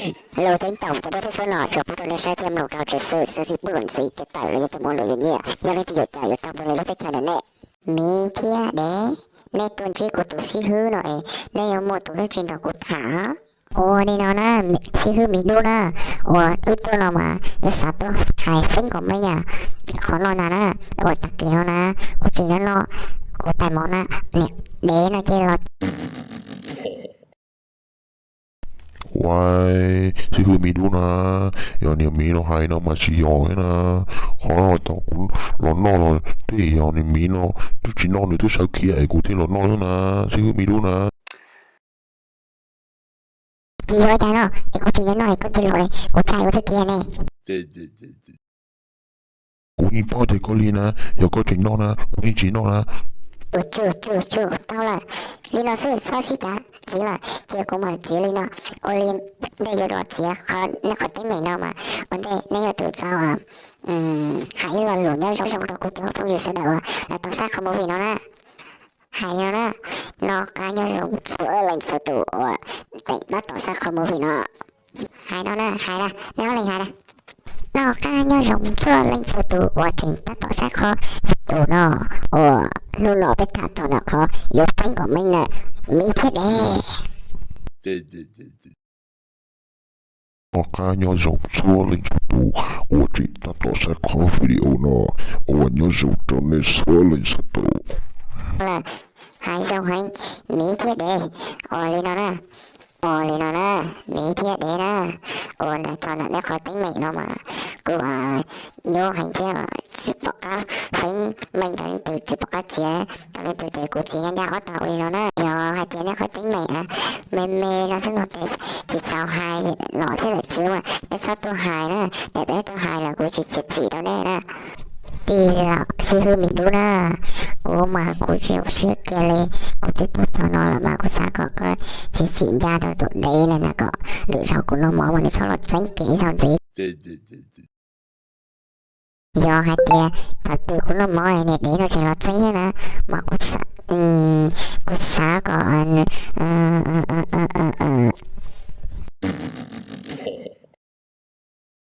Lus ceeb toom cov dab teb suab no tsuas pub rau nej saib thiab mloog rau tsev xwb, xwb tsis pub luam ntxhi kev tawm los yog cov mus luam yuav nyiaj. Yog leej twg yuav cawm yuav tau npog li lub teb chaws ntawm nej. Miv thiab Dev, nej tuaj ntsib kuv tus xib hwb no es nej yuav muaj tus dab tsi nrog kuv tham? Ua li no na, xib hwb Miv Dub na, uas wb tuaj no mas wb xav tuaj hais feeb kom meej na. Qhov no na na, uas tag kis no na, kuv tseem noj noj kuv tais mov na, niam Dev no ces los. Ua, xib hwb Miv Dub na, yog niag Miv no hais no mas tsis yog thiab na. Qhov no thaum kuv los noj los tej yog niag Miv no twb tsis noj nws twb sawv khiav es kuv thiaj los noj xwb na, xib hwb Miv Dub na. Tsis yog cas no, es kuv tsis noj es koj cia li los, kuv tsis hais ua txuj kev ne. Kuv yeej paub tias koj li na, yog koj tseem noj na, kuv yeej tsis noj na. Tau lawm, li no xwb txhob sib cav ntxiv lawm, cia kuv mam txiav li no. Ua li nej yuav los txiav qhov, nej qhov teeb meem no mas ua ntej nej yuav tsum tau hais ib lo lus nyob zoo zoo rau kuv cov phooj ywg sawv daws uas lawv tau saib qhov movie no na. Hais no na, noj qab nyob zoo txhua leej txhua tus uas tseem tab tom saib qhov movie no. Hais no na, hais na, nej ob leeg hais na. Noj qab nyob zoo txhua leej txhua tus uas tseem tab tom saib qhov video no, uas hnub no peb tham txog ntawm qhov yuav feeb kom meej na, Miv thiab Dev. Noj qab nyob zoo txhua leej txhua tus uas tseem tab tom saib qhov video no, uas nyob zoo rau nej txhua leej txhua tus. Hais zoo heev, Miv thiab Dev. Ua li no na, ua li no na, Miv thiab Dev na, uas nram txog ntawm nej qhov teeb meem no mas kuv nyuaj heev thiab tsis pom qab feeb meej rau leej twg, tsis pom qab txiav rau leej twg ces kuv txiav ncaj ncaj ob tog ua li no na. Yog hais tias nej qhov teeb meem me me no xwb no ces tsis txaus hais los thiab lawm tsis ua, nej txhob tuaj hais na, niam tais tuaj hais los kuv tsis txiav txim rau nej na. Tij laug xib hwb Miv Dub na, kuv mas kuv tsis zoo siab kiag li, kuv twb tuaj txog no lawm mas kuv xav kom koj txiav txim ncaj rau tus Dev no na, kom lwm zaus kuv noj mov mas nws txhob los txeeb kiag ib zaug ntxiv. Yog hais tias thaum twg kuv noj mov niag Dev no tseem los txeeb thiab na, mas kuv xav, kuv xav kom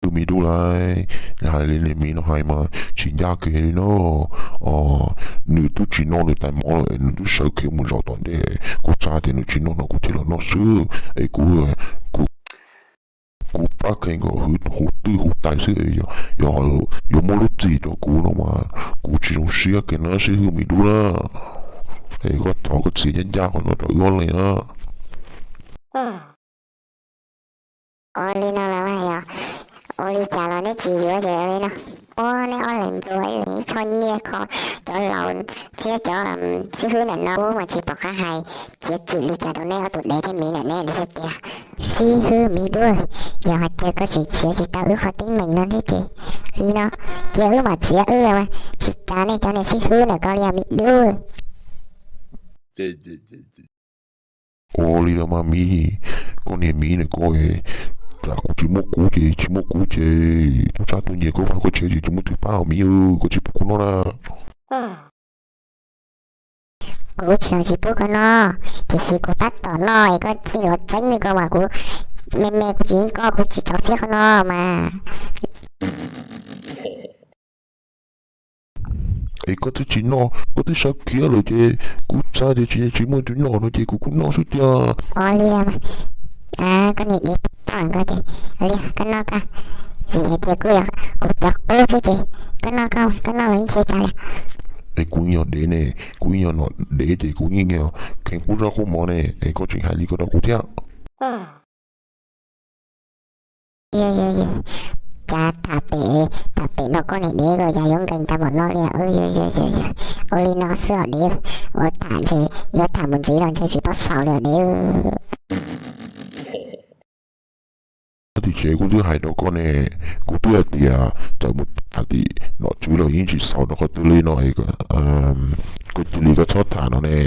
Tus Miv Dub lauj, hais li niag Miv no hais mas tsis ncaj kiag li no. Nws twb tsis noj nws tais mov lawm, nws twb sawv khiav mus zaum tom ntej. Kuv xav tias nws tsis noj no kuv thiaj los noj xwb es kuv, kuv, kuv pab kheev kom hwv hu twj hu tais xwb, yog yuav muaj lub txim rau kuv no mas kuv tsis zoo siab kiag na xib hwb Miv Dub na. Es koj thov koj txiav ncaj ncaj qhov no rau wb ob leeg na. Ua li no los mas yog ua li cas los neb tsis yuav ces ua li no, muab neb ob leeg nplua ib leeg ib choj nyiaj kho, cov laus thiab cov xib hwb ntawm no mas tsis pom qab hais txiav txim li cas rau neb ob tug Dev thiab Miv ntawm neb li thiab tiag. Xib hwb Miv Dub, yog hais tias koj tseem txiav tsis tau wb qhov teeb meem no thiab ces li no, cia wb mam txiav wb los mas tsis tas nej cov niag xib hwb ntawm koj li os Miv Dub. Ua li los mas Miv, koj niag Miv ntawm koj, tsam kuv tsis muaj kuv ces tsis muaj kuv ces tub sab tuaj nyiag koj vaj koj tsev ces tsis muaj twg pab os Miv, koj tsis pub kuv noj na. Kuv tsis, tsis pub koj noj, tiam sis kuv tab tom noj es koj thiaj los txeeb li ko mas kuv me me kuv tsis yeej koj, kuv tsis txaus siab qhov no mas. Es koj twb tsis noj, koj twb sawv khiav lawm ces kuv xav tias tsis, tsis muaj tus noj no ces kuv kuj noj xwb tiag. Ua li, koj niag Dev poj ntxoog ko ces, ua li koj noj koj, vim hais tias kuj yog kuv cov qub xwb ces koj noj koj, koj noj los yeej tsis ua cas li. Es kuv yog Dev ne, kuv yog nom Dev ces kuv yeej yog kheev qub zaub qub mov ne, es koj tseem hais li ko rau kuv thiab. Yog, yog, yog, cas tham pem, tham pem no koj niag Dev ko cas yuav nkees tag npaum no li. Yog, yog, yog, ua li no xwb os Dev, ua tham ntshe yuav tham mus ntxiv los ntshe tsis pab xaus li os Dev. Tim tsev kuv twb hais rau koj ne, kuv twb hais tias txawm mus tham tim nom tswv los yeej tsis xaus rau qhov twg li no, koj cia li koj txhob tham no ne.